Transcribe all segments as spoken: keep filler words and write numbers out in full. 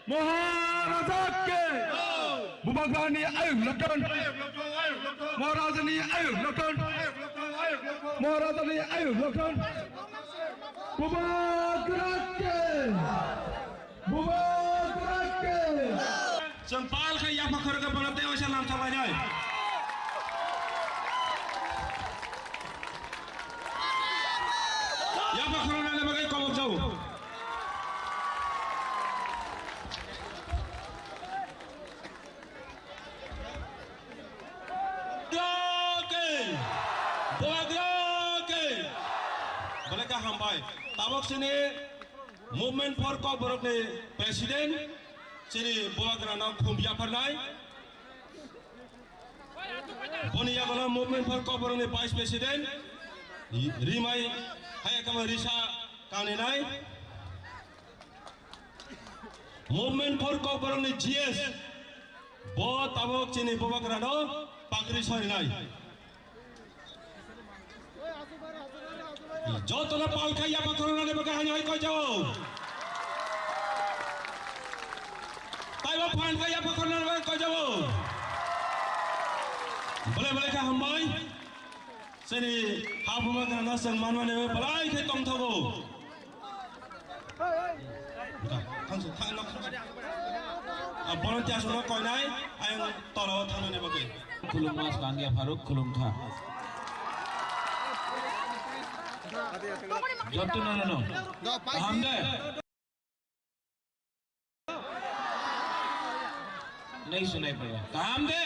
Maharaja ke! Bubagrani ayuk loktong! Maharajani ayuk loktong! Maharajani ayuk loktong! Bubagra ke! Bubagra ke! Chwng pal khe yapha khorokhe bono tei waisa lamsa lainai. Yapha khoroknani bagwi kobok jao. Bubagra ke! Bubagra ke! Belai khe hambai. Tabok chini Movement for Kokborok ni President chini Bubagra no khum yapharnai. Boni yago no Movement for Kokborok ni Vice President Rimai hai kama Risa Kaninai. Movement for Kokborok ni G S bo tabok chini Bubagra no pakri sorinai. Jotono pal khe yapha khoroknani bagwi hani hai koi jao. Taibo phan khe yapha khoroknani bagwi koi jao. Belai belai khe hambai. Chini ha Bubagrano chwng manmani bagwi belai khe tongthogo. Thangsu, thang, nok. Ah, volunteers no koinai, ayang tolao thangnani bagwi. Khulumma Kangia Faruk khulumkha. Joto no, no, no. Kaham de? Nai sunai paya. Kaham de?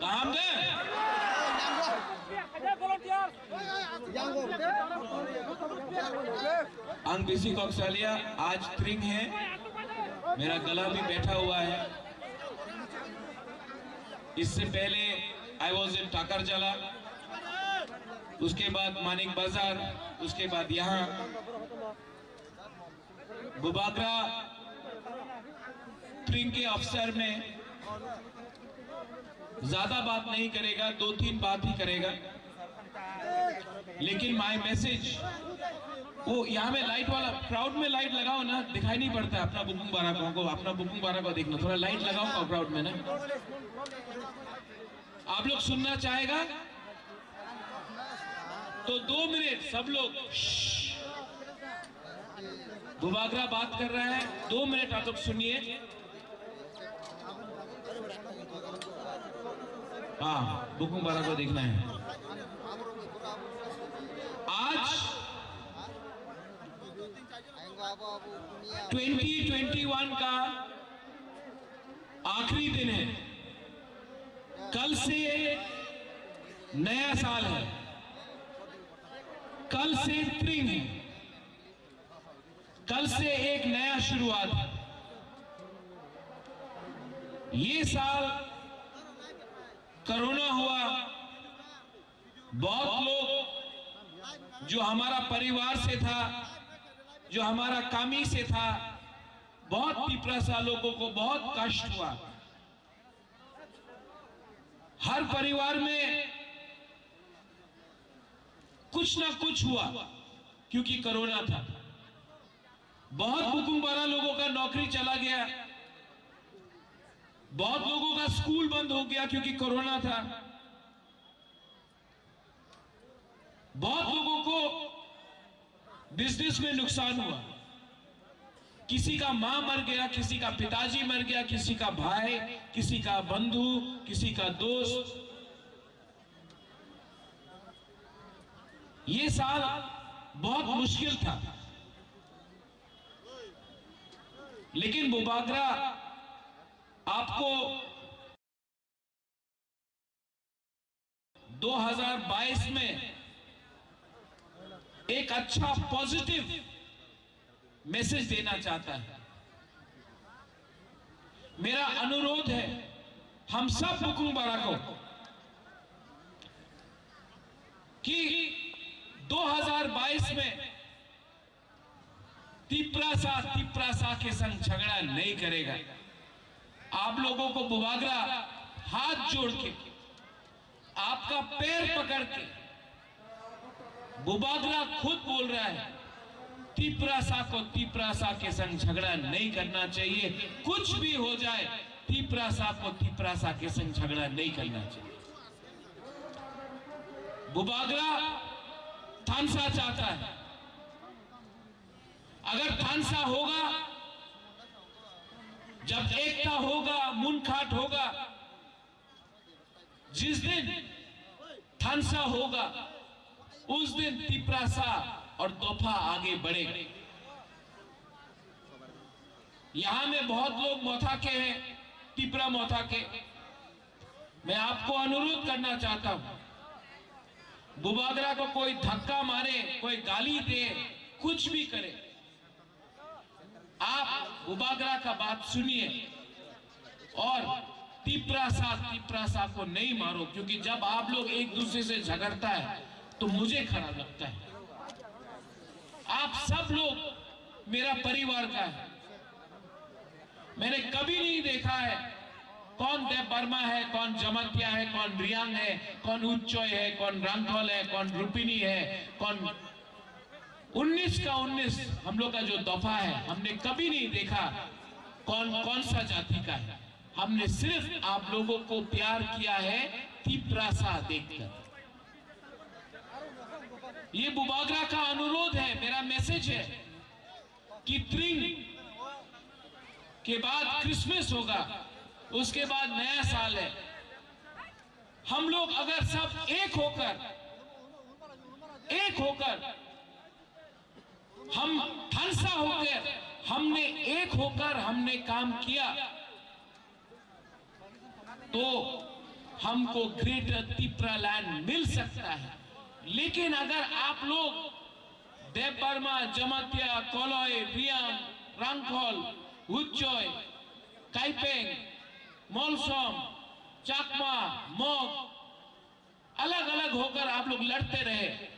Kaham de? Ang bisi kok salia, aaj Tring hai, mera gala bhi baitha hua hai. Isse pehle I was in Takarjala, uske baad Manik Bazar, uske baad yahan. Bubagra Tring ke अवसर में ज्यादा बात नहीं करेगा, दो तीन बात ही करेगा। लेकिन my message, वो यहाँ में लाइट वाला, क्राउड में लाइट लगाओ ना, दिखाई नहीं पड़ता है अपना बुकुंग बारा को, को, अपना बुकुंग बारा को देखना, थोड़ा लाइट लगाओ क्राउड में ना। आप लोग सुनना चाहेगा तो दो मिनट सब लोग, श्श्श। बुबागरा बात कर रहा है, दो मिनट आप लोग सुनिए। हाँ, बुकुंग बारा को देखना है। आज ट्वेंटी ट्वेंटी वन का आखिरी दिन है। कल से नया साल है, कल से त्रिंग है, कल से एक नया शुरुआत है। ये साल कोरोना हुआ, बहुत लोग जो हमारा परिवार से था, जो हमारा कामी से था, बहुत तिपरासा लोगों को बहुत कष्ट हुआ। हर परिवार में कुछ ना कुछ हुआ, क्योंकि कोरोना था। बहुत बुकुंग बारा लोगों का नौकरी चला गया, बहुत लोगों का स्कूल बंद हो गया क्योंकि कोरोना था। बहुत लोगों को बिजनेस में नुकसान हुआ, किसी का मां मर गया, किसी का पिताजी मर गया, किसी का भाई, किसी का बंधु, किसी का दोस्त। ये साल बहुत मुश्किल था, लेकिन बुबागरा आपको दो हज़ार बाईस में एक अच्छा पॉजिटिव मैसेज देना चाहता है। मेरा अनुरोध है हम सब बुकुंग बारा को कि दो हज़ार बाईस में तिपरासा तिपरासा के संग झगड़ा नहीं करेगा। आप लोगों को बुबागरा हाथ जोड़ के, आपका पैर पकड़ के, बुबागरा खुद बोल रहा है, तिपरासा को तिपरासा के संग झगड़ा नहीं करना चाहिए। कुछ भी हो जाए, तिपरासा को तिपरासा के संग झगड़ा नहीं करना चाहिए। बुबाग्रा थानसा चाहता है। अगर थानसा होगा, जब एकता होगा, मुनखाट होगा, जिस दिन थानसा होगा, उस दिन तिपरासा और दोफा आगे बढ़ेगा। यहाँ में बहुत लोग मोथा के हैं, तिपरा मोथा के। मैं आपको अनुरोध करना चाहता हूँ, बुबागरा को कोई धक्का मारे, कोई गाली दे, कुछ भी करे, आप बुबागरा का बात सुनिए और तिपरासा, तिपरासा को नहीं मारो, क्योंकि जब आप लोग एक दूसरे से झगड़ता है तो मुझे खराब लगता है। आप सब लोग मेरा परिवार का है। मैंने कभी नहीं देखा है कौन देव वर्मा है, कौन जमातिया है, कौन रियांग है, कौन उच्चय है, कौन रांगखोल है, कौन रुपिनी है, कौन उन्नीस का उन्नीस हम लोग का जो दफा है, हमने कभी नहीं देखा कौन कौन सा जाति का है। हमने सिर्फ आप लोगों को प्यार किया है तिपरासा देखकर। ये बुबागरा का अनुरोध है, मेरा मैसेज है कि त्रिंग के बाद क्रिसमस होगा, उसके बाद नया साल है। हम लोग अगर सब एक होकर, एक होकर, हम थानसा होकर, हमने एक होकर हमने काम किया, तो हमको ग्रेटर तिपरा लैंड मिल सकता है। लेकिन अगर आप लोग देव वर्मा, जमातिया, कोलय, रियांग, रांगखोल, उच्चय, काइपेंग, मोलसम, चाकमा, मग, अलग-अलग होकर आप लोग लड़ते रहे।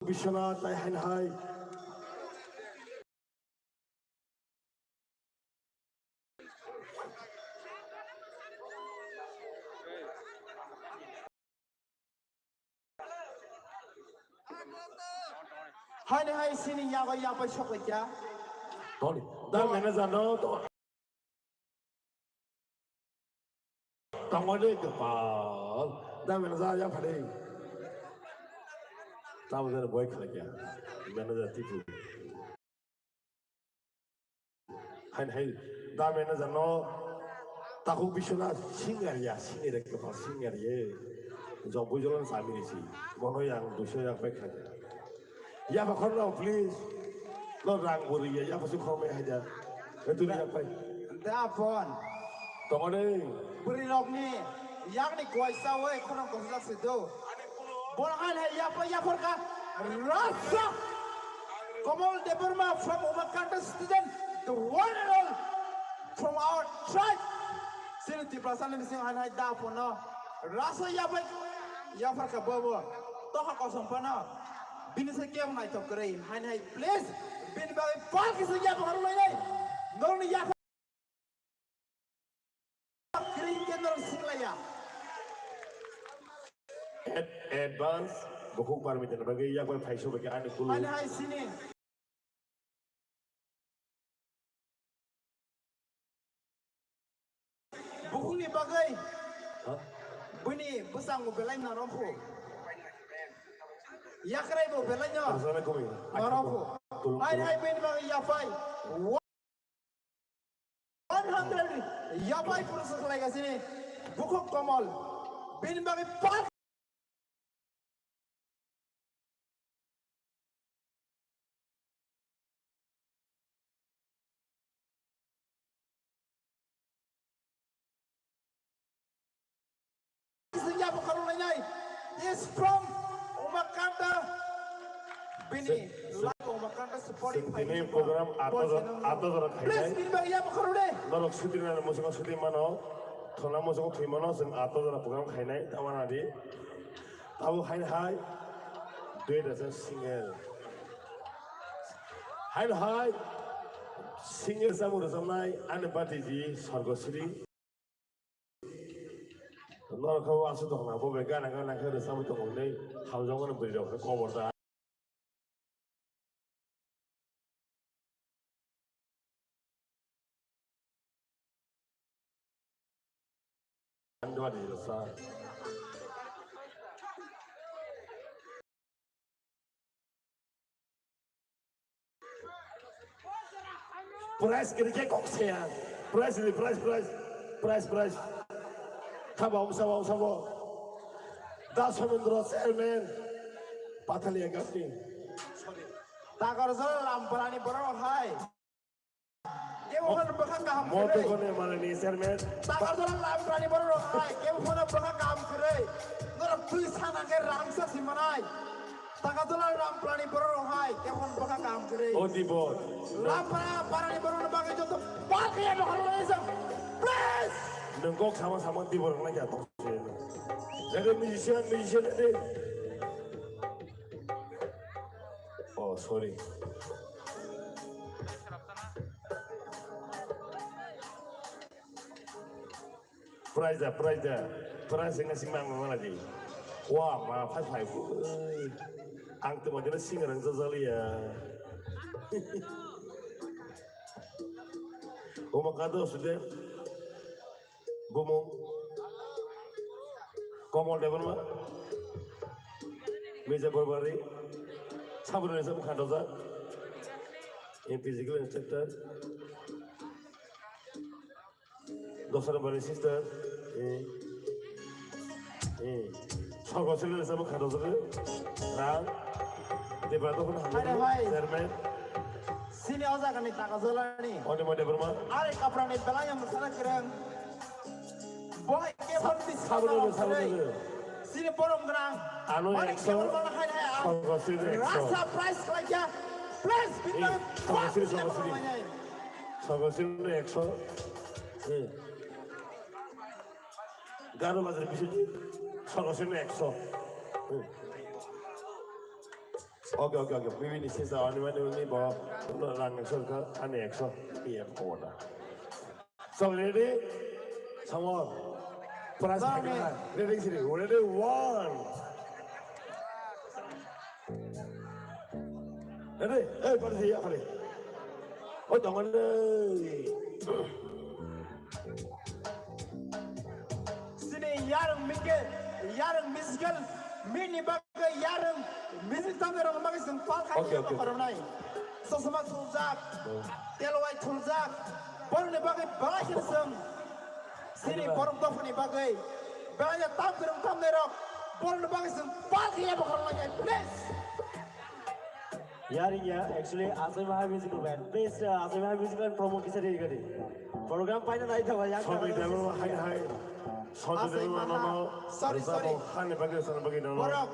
Biswanath tai haino hai. Haini hai sini yago yapai sokoi kya? Tony, da manager no to. Tongode kepal, da manager ya phade. Tamo jare boy khala kya? Manager tipu. Hain hai, da manager no takhuk biswna singer ya, singer ek kepal singer ye. Jok bujolan sami si, mono yang duso yang pek khala. Ya, ba khorno, please. No rang buri ya, ya, pasu khormai haja. Itu ni apa? Da phone. Tongode. Buri rokni, yang ni kuaisa we, khorang kuaisa se do. Bol han hai, ya pa, ya phor ka. Rasa. Kamal Debbarma from Umakanta student, the one and all from our tribe. Sini Tiprasa ni sing han hai da phone no. Rasa ya pa, ya phor ka bobo. Toha kosong pa no. Bini se kebo naithok kwrwi, haini hai, please, bini bagwi pal kisa yapha kharwi lainai. Norokni yapha kwrwi hinkhe norok siklaiya. Ad-, advance, bukhuk parmit ni bagwi yakbar phaisu bagwi ani kulu. Haini hai sini. Bukhukni bagwi. Ha? Buini bwskango belai norok phu. Yakraibo belai no. Asana kumi. Norok phu. Tulung, tulung. Ai, ai, buini bagwi yaphai. One hundred yaphai purusa khlai gasini. Bukhuk Komol. Bini bagwi pal Is from Umakanta. Bini live Umakanta supporting tini program ato jora, ato jora khainai. Please, bini bagwi yapha kharwi de. Norok shooting na muchungo shooting mano. Thona muchungo thwi mano, chwng ato jora program khainai. Tawana di. Abo haino hai duet rwchap single. Haino hai single rwchapmung rwchapnai ani bhatiji Sorgosri. Norok khe aswk tongna bo bai gana gana khe rwchapwi tongo hwnwi hamjakmani bwrwi rok khe kobor da. Prize kiri khe kok saya. Prize ni, prize, prize. Prize, prize. Thabo, sabo, sabo. Da Somendro chairman. Pathalia Gapti. Takarjala Lamprani borok hai. Kebo phano bwkha kaham kwrwi. Moto gone manani chairman. Takarjala Lamprani borok hai. Kebo phano bwkha kaham kwrwi. Norok twi sana khe rangsa si manai. Takarjala Lamprani borok hai. Kebo phano bwkha kaham kwrwi. O Dibor. Lampra parani borokni bagwi joto pal khe abo halo lai jang. Please. Nwng kok sama sama Dibor wngna kya tong. Jadi musician, musician ini. Oh, sorry. Prize da, prize da. Prize wngkha singma ang nangma di. Wa, ma, phai, phai. Ang tongma dino singer ang jajaliya. Omo kado sude. Bumung. Komol Debbarma. Mirza Borbari. Sabri Reza Mukhandoja. M P physical instructor. Dosra bari sister, eh, eh, Sorgosri le sabo khado jore, rang, Debra to khun hamle, hai, hai. Chairman. Sini o jaga ni Takarjala ni. Oni mo Debra ma. Are kapra ni belai yang sana kereng. Boy ke bhakti sabro, sabro, sabro. Sini borom gerang. Ano ekso, Sorgosri ni ekso. Rasa prize kelaja. Prize, eh, bintang Sorgosri, Sorgosri. Sorgosri ni ekso. Eh. Garo bazar bisiti Sorgosri ni ekso. Eh. Oke, oke, oke. Bibi ni sisa ani mani ni bo rang ekso ka ani ekso. Iya, kau dah. So, ready? Samor. Prize pakai. Ready, sini. Ready, one. Ready? Eh, pada siya, pada. Oh, jangan deh. Sini yarang mikir, yarang miskil, mini bak Yarang, music tamni rok magi sing pal khai. Okay, okay. Koronai. Sosma thuljak, telwai thuljak, borni bagwi belai kheno sing. Sini borok dophani bagwi belai tam kwrwng tamni rok, borni bagwi sing pal khai bo koronai, please. Yaring ya, actually, Asai Maha Musical Band. Please, uh, Asai Maha Musical Band promote kisa ready kari. Program paina nai thaba, yang Sonjay Devol hai hai. Sonjay Devol no, no. Sorry, sorry. Hani bagwi, sana bagwi no, no. Borok.